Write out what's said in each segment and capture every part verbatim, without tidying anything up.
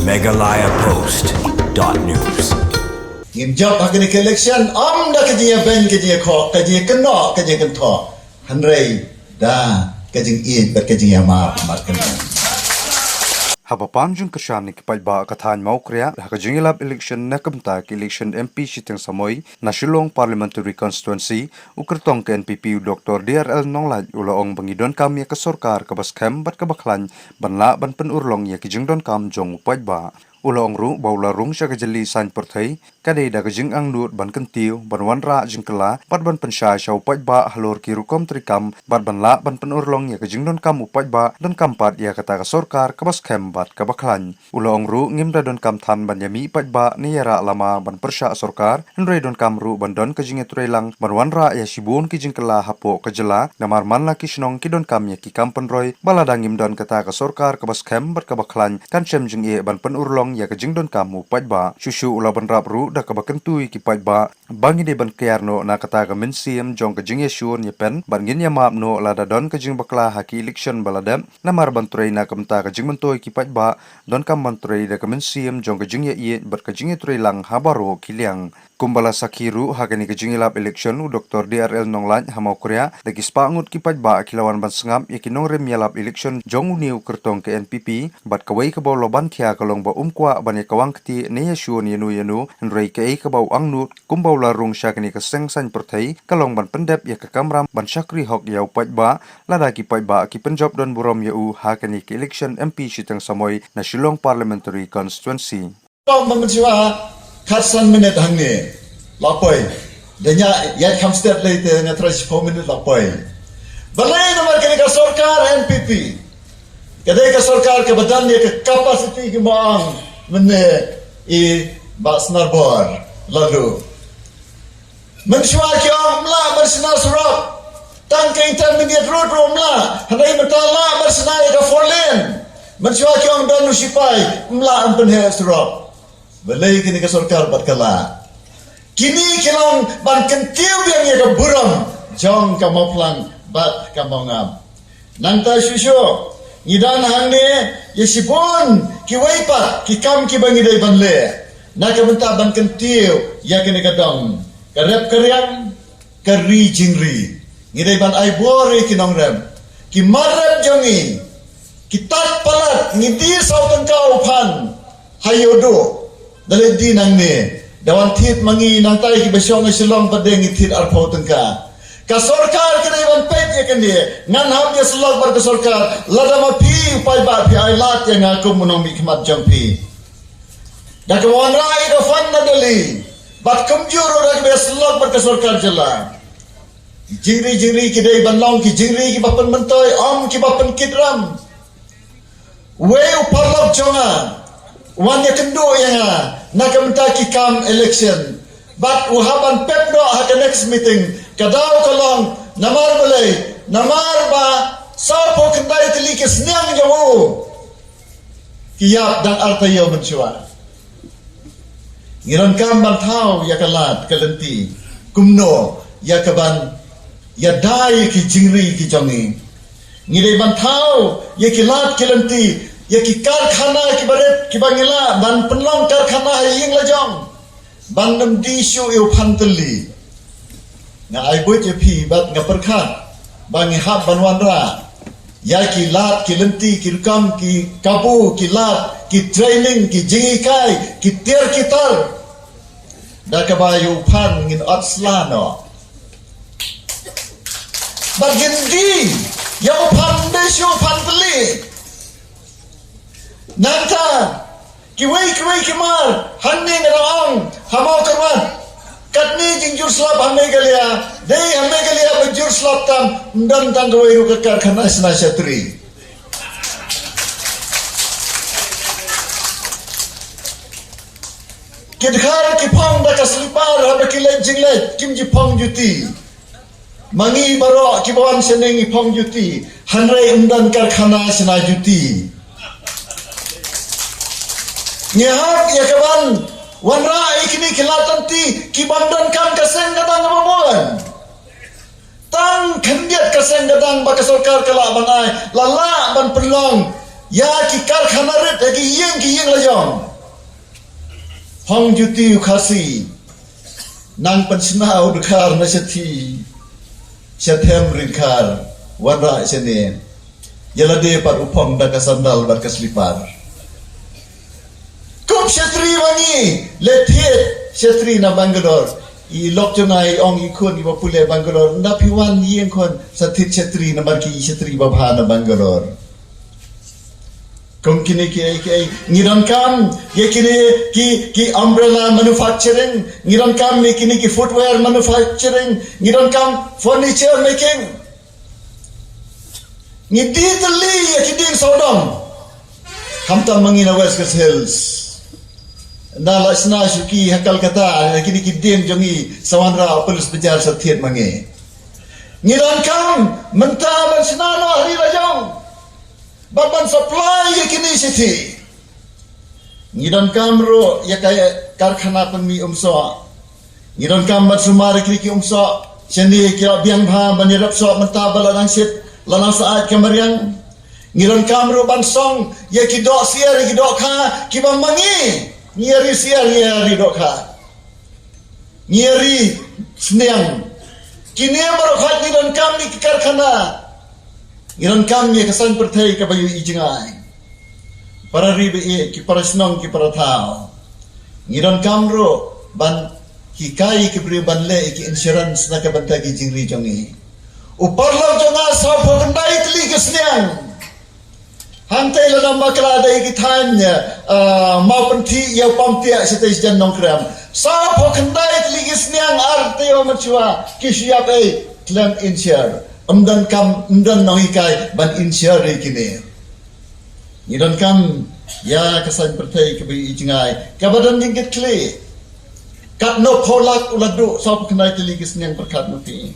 Meghalaya Post dot news. Ngim jop ha kane ka election, ym da ka jingïabeiñ, ka jingïakhoh, ka jingïakynnoh, ka jingïakynthoh. Hynrei da ka jingïeit bad ka jingïamap markandang. Haba pan jingkyrshan ïa ki paidbah ka thaiñ Mawkriah ha ka jingïalap election na ka bynta ka election M P shiteng samoi na Shillong Parliamentary Constituency, u kyrtong ka N P P u Doktor D R L Nonglait u la ong ba ngi donkam ïa ka sorkar kaba skhem bad kaba khlaiñ ban lah ban pynurlong ïa ki jingdonkam jong u paidbah. U la ong ruh ba u la rung sha ka jylli saiñ pyrthei ka dei da ka jingangnud ban kyntiew, ban wanrah jingkylla bad ban pynshai sha u paidbah halor ki rukom treikam bad ban lah ban pynurlong ïa ka jingdonkam u paidbah, donkam pat ïa kata ka sorkar kaba skhem bad kaba khlaiñ. U la ong ruh ngim da donkam than ban ïamih paidbah ne ïarah lama ban pyrshah sorkar, hynrei donkam ruh ban don ka jingïatreilang ban wanrah ïa shibun ki jingkylla hapoh ka jylla, namar man la ki shnong ki donkam ïa ki kam pynroi, ba lada ngim don kata ka sorkar kaba skhem bad kaba khlaiñ kan shem jingeh ban pynurlong ïa ka jingdonkam u paidbah. Shuh shuh u la bynrap ruh da kaba kyntu ïa ki paidbah ba ngi dei ban kiar noh na kata ka mynsiem jong ka jingïashun ïapen bad ngin ïamap noh lada don ka jingbakla ha ki election ba la dep, namar ban trei na ka bynta ka jingmyntoi ki paidbah donkam ban trei da ka mynsiem jong ka jingïaieit bad ka jingïatreilang ha baroh ki liang. Kumba la sakhi ruh ha kane ka jingïalap election u Doktor D R L Nonglait ha Mawkriah, da ki spah ngut ki paidbah ki la wan ban sngap ïa ki nongrim ïalap election jong une u kyrtong ka N P P, bad kawei kaba u la ban khia ka long ba um kwah ban ïakawang kti ne ïashun ïano ïano, hynrei kaei kaba u angnud kumba u la rung sha kane ka seng saiñ pyrthei ka long ban pyndep ïa ka kamram ban shakri hok ïa u paidbah, lada ki paidbah ki pynjop don burom ïa u ha kane ka election M P shiteng samoi na Shillong Parliamentary Constituency. Pom ba mynshuwa khatsan minit hangne la poi. Da ïa ïa kham stet lei te nga trai shiphew minit la poi. Balei? Namar kane ka sorkar N P P ka dei ka sorkar kaba don ïa ka capacity, kumba ong mynne i Bah Snarbor Lalduh. Mynshuwa ki ong ym lah ban shna surok. Tang ka intermediate road ruh ym lah. Hynrei mynta lah ban shna ïa ka four lane. Mynshuwa ki ong don u sipai, ym lah ban pynheh surok. Balei kine ka sorkar bad ka lah? Kine ki long ban kyntiew biang ïa ka burom jong ka Mawphlang bad ka Mawngap. Nangta shuh shuh ngi don hangne ïa shibun kiwei pat ki kam kiba ngi dei ban leh na ka bynta ban kyntiew ïa kane ka dong, ka rep ka riang, ka ri jingri. Ngi dei ban ai bor ïa ki nongrep, ki mar rep jong ngi, ki tad palat. Ngi die saw tyngka u phan ha ïoh duh. Da leit die nangne, da wan thied ma ngi nangta ïa kiba shong ha Shillong pat de ngi thied arphew tyngka. Ka sorkar ka dei ban peit ïa kane. Ngan hap ïasyllok bad ka sorkar, lada ma phi u paidbah phi ai lad ïa nga kum u nongmihkhmat jong phi. Da kaba wanrah ïa ka fund na Delhi bad kumjuh ruh da kaba ïasyllok bad ka sorkar jylla. Ki jingri jingri ki dei ban long ki jingri kiba pynmyntoi, ym kiba pynkitram. Wei u paralok jong nga u wan ïakynduh ïa nga na ka bynta ki kam election, bad u hap ban pep noh ha ka next meeting. Ka daw ka long namar balei? Namar ba sawphew khyndai tylli ki sniang jong u ki ïap dang ar taïew mynshuwa. Ngi donkam ban thaw ïa ka lad ka lynti kumno ïa ka ban ïada ïa ki jingri ki jong ngi. Ngi dei ban thaw ïa ki lad ki lynti, ïa ki karkhana kiba rit kiba ngi lah ban pynlong karkhana ha ïing la jong, ban ym die shuh ïa u phan tylli. Nga ai buit ïa phi bad nga pyrkhat ba ngi hap ban wanrah ïa ki lad ki lynti, ki rukom, ki kabu, ki lad, ki training, ki jinghikai, ki tiar ki tar. Da kaba ïa u phan ngin ot sla noh. Bad ngin die ïa u phan, ym dei shuh u phan tylli. Nangta kiwei kiwei ki mar hangne nga dang ong ha Mawkyrwat. Katne jingjur slap ha Meghalaya, dei ha Meghalaya ba jur slap tam, ym don tang kawei ruh ka karkhana shna shatri. Ki dkhar ki phong da ka slipar haba ki leit jingleit, kim ju phong juti. Ma ngi baroh kiba wan shane ngi phong juti, hynrei ym don karkhana shna juti. Ngi hap ïa ka ban wanrah ïa kine ki lad lynti kiba ym don kam ka seng ka dang kaba bun. Tang khyndiat ka seng ka dang ba ka sorkar ka lah ban ai, la lah ban pynlong ïa ki karkhana rit, ïa ki ki ïing la jong. Phong juti u Khasi, nang pynshna u dkhar na shathi, shathem ryngkhar, wanrah shane. Ïa lade pat u phong da ka sandal bad ka slipar. Kup shatri ma ngi, leh thied shatri na Bangalore. I lok jong nga i ong i khun iba pule Bangalore, nda phi wan ïing khun, sa thied shatri namar ki shatri babha na Bangalore. Kum kine ki ei ki ei. Ngi donkam ïa kine ki, ki umbrella manufacturing. Ngi donkam ïa kine ki footwear manufacturing. Ngi donkam furniture making. Ngi die tylli ïa ki dieng sawdong. Khamtam ma ngi na West Khasi Hills. Nda la shna shuki ha Kolkata, ïa kine ki dieng jong ngi sa wanrah u police bajar sa thied ma ngi. Ngi donkam mynta ban shna noh ha ri la jong. Bad ban supply ïa kine shithi. Ngi donkam ruh ïa ka karkhana pynmih umsoh. Ngi donkam ban sumar ïa kine ki umsoh. Shane ki la biang bha ban ïarap soh mynta ba la nang shit, la nang syaid ka mariang. Ngi donkam ruh ban song ïa ki doh syiar, ïa ki dohkha kiba ma ngi. Ngi ïa ri syiar, ngi ïa ri dohkha. Ngi ïa ri sniang. Kine baroh khoit ngi donkam ïa ki karkhana. Ngi donkam ïa ka saiñ pyrthei kaba ïohi jngai. Para ri ba ïeit, ki para shnong, ki para thaw. Ngi donkam ruh ban hikai ïa ki briew ban leh ïa ki insurance na ka bynta ki jingri jong ngi. U paralok jong nga sawphew khyndai tylli ki sniang. Hangtei la dang bakla da ïa ki thaiñ, ah, Mawpynthih ïa u Pamtiah shatei shajan Nongkrem. Sawphew khyndai tylli ki sniang, artei ïa u Mynshuwa ki shu ïap ei, khlem insure. Ym donkam, ym don nonghikai ban insure ïa kine. Ngi donkam ïa ka saiñ pyrthei kaba ïohi jngai, kaba don jingkitkhlieh. Katno phew lak u la duh sawphew khyndai tylli ki sniang pyrkhat ma phi.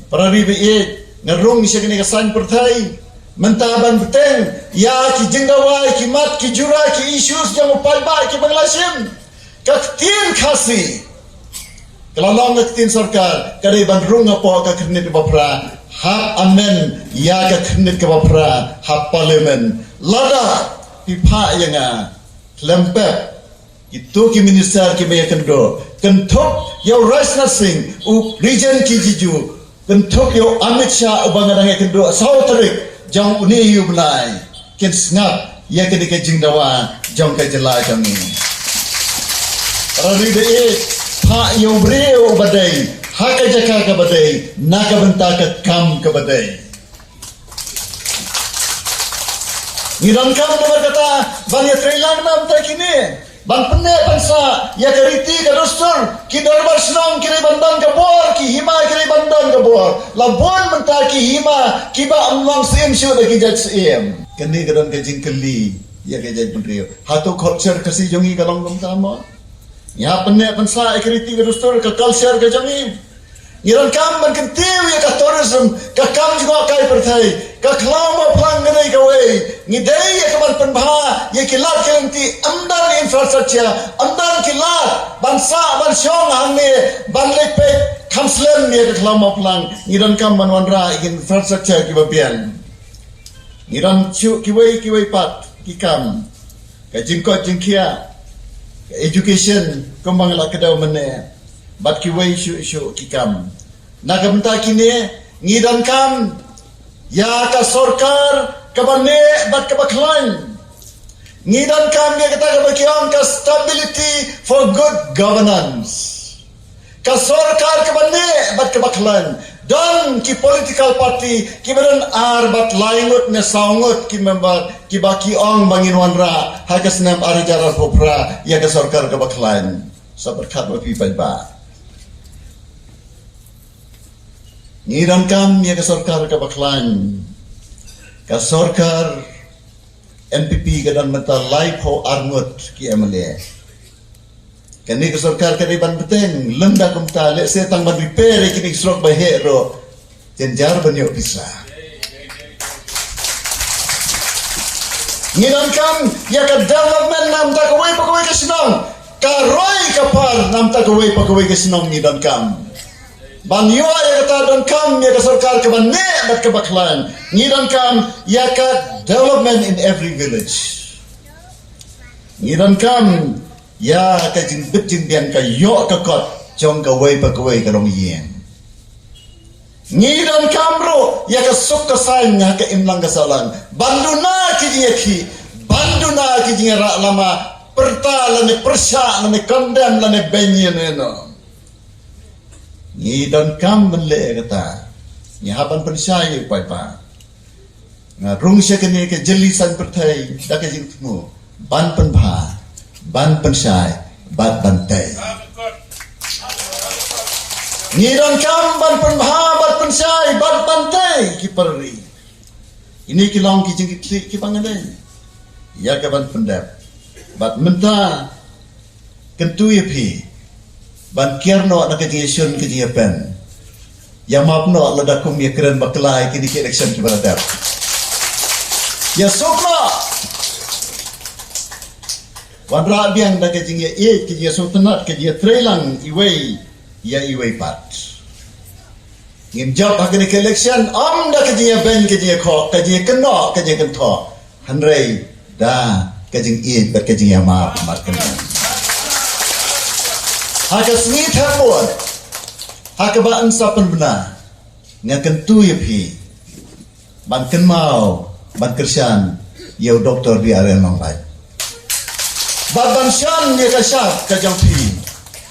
Para ri ba ïeit, nga rung sha kane ka saiñ pyrthei mynta ban bteng ïa ki jingdawa, ki mat, ki jura, ki issues jong u paidbah kiba ngi la shim. Ka ktien Khasi ka la long ka ktien sorkar, ka dei ban rung hapoh ka khyrnit kaba phra. Hap amend ïa ka khyrnit kaba phra ha Parliament. Lada phi phah ïa nga, khlem pep, kito ki minister kiba ïakynduh, kynthup ïa u Rajnath Singh, u Regen Rijiju, kynthup ïa u Amit Shah uba nga dang ïakynduh saw tarik jong une u bnai, kin sngap ïa kane ka jingdawa jong ka jylla jong ngi. Para ri ba ïeit, phah ïa u briew uba dei ha ka jaka kaba dei, na ka bynta ka kam kaba dei. Ngi donkam namar kata ban ïatreilang na bynta kine, ban pynneh pynsah ïa ka riti ka dustur. Ki dorbar shnong ki dei ban don ka bor, ki hima ki dei ban don ka bor. La bun mynta ki hima kiba ym long syiem shuh da ki jait syiem. Kane ka don ka jingkylli ïa ka jaitbynriew. Hato culture Khasi jong ngi ka long kumta mo? Ngi hap pynneh pynsah ïa ka riti ka dustur, ka culture ka jong ngi. Ngi donkam ban kyntiew ïa ka tourism, ka kam jngohkai pyrthei. Ka khlaw mawphlang ka dei kawei. Ngi dei ïa ka ban pynbha ïa ki lad ki lynti, ym don infrastructure, ym don ki lad ban sah ban shong hangne, ban leit peit kham slem ïa ka khlaw mawphlang. Ngi donkam ban wanrah ïa ki infrastructure kiba biang. Ngi don shuh kiwei kiwei pat ki kam. Ka jingkoit jingkhiah, ka education, kumba nga la kdew mynne, bad kiwei shuh shuh ki kam. Na ka bynta kine, ngi donkam ïa ka sorkar kaba neh bad kaba khlaiñ. Ngi donkam ïa kata kaba ki ong ka stability for good governance. Ka sorkar kaba neh bad kaba khlaiñ. Don ki political party kiba don ar bad lai ngut ne saw ngut ki member kiba ki ong ba ngin wanrah ha ka snem ar hajar arphew phra ïa ka sorkar kaba khlaiñ. Sa pyrkhat ma phi paidbah. Ngi donkam ïa ka sorkar kaba khlaiñ. Ka sorkar N P P ka don mynta laiphew ar ngut ki M L A. Kane ka sorkar ka dei ban bteng, lymda kumta, lehse tang ban repair ïa kine ki surok ba heh ruh, jynjar ban ïoh pisa. Ngi donkam ïa ka development na bynta kawei pa kawei ka shnong, ka roi ka par na bynta kawei pa kawei ka shnong ngi donkam. Ban ïoh ïa kata donkam ïa ka sorkar kaba neh bad kaba khlaiñ. Ngi donkam ïa ka development in every village. Ngi donkam ïa ka jingbit jingbiang ka ïoh ka kot jong kawei pa kawei ka longïing. Ngi donkam ruh ïa ka suk ka saiñ ha ka imlang ka sahlang ban duna ki jingïakhih, ban duna ki jingïarah lama, pyrta lane pyrshah lane condemn lane beiñ ïa no ïa no. Ngi donkam ban leh kata. Ngi hap ban pynshai ïa u paidbah. Nga rung sha kane ka jylliew saiñ pyrthei da ka jingthmu ban pynbha, ban pynshai bad ban tei. Ngi donkam ban pynbha bad pynshai bad ban tei ki parri. Kine ki long ki jingkitkhlieh kiba nga dei ïa ka ban pyndep. Bad mynta kyntu ïa phi ban kiar noh na ka jingïashun ka jingïapen. Ïa map noh lada kum ïakren bakla ïa kine ki election kiba la dep. Ïa suk noh. Wanrah biang da ka jingïaieit, ka jingïasngewtynnat, ka jingïatreilang iwei ïa iwei pat. Ngin jop ha kane ka election ym da ka jingïabeiñ, ka jingïakhoh, ka jingïakynnoh, ka jingïakynthoh. Hynrei da ka jingïeit bad ka jingïamap markynmaw. Ha ka sngi thapbud, ha kaba yn sa pynbna, nga kyntu ïa phi ban kynmaw, ban kyrshan ïa u Doktor B R L Nonglait. Bad ban shan ïa ka shap ka jong phi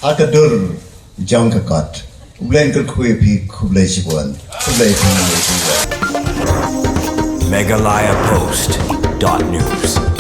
ha ka dur jong ka kot. U Blei un kyrkhu ïa phi, khublei shibun. Khublei phi, khublei. Meghalaya Post dot news.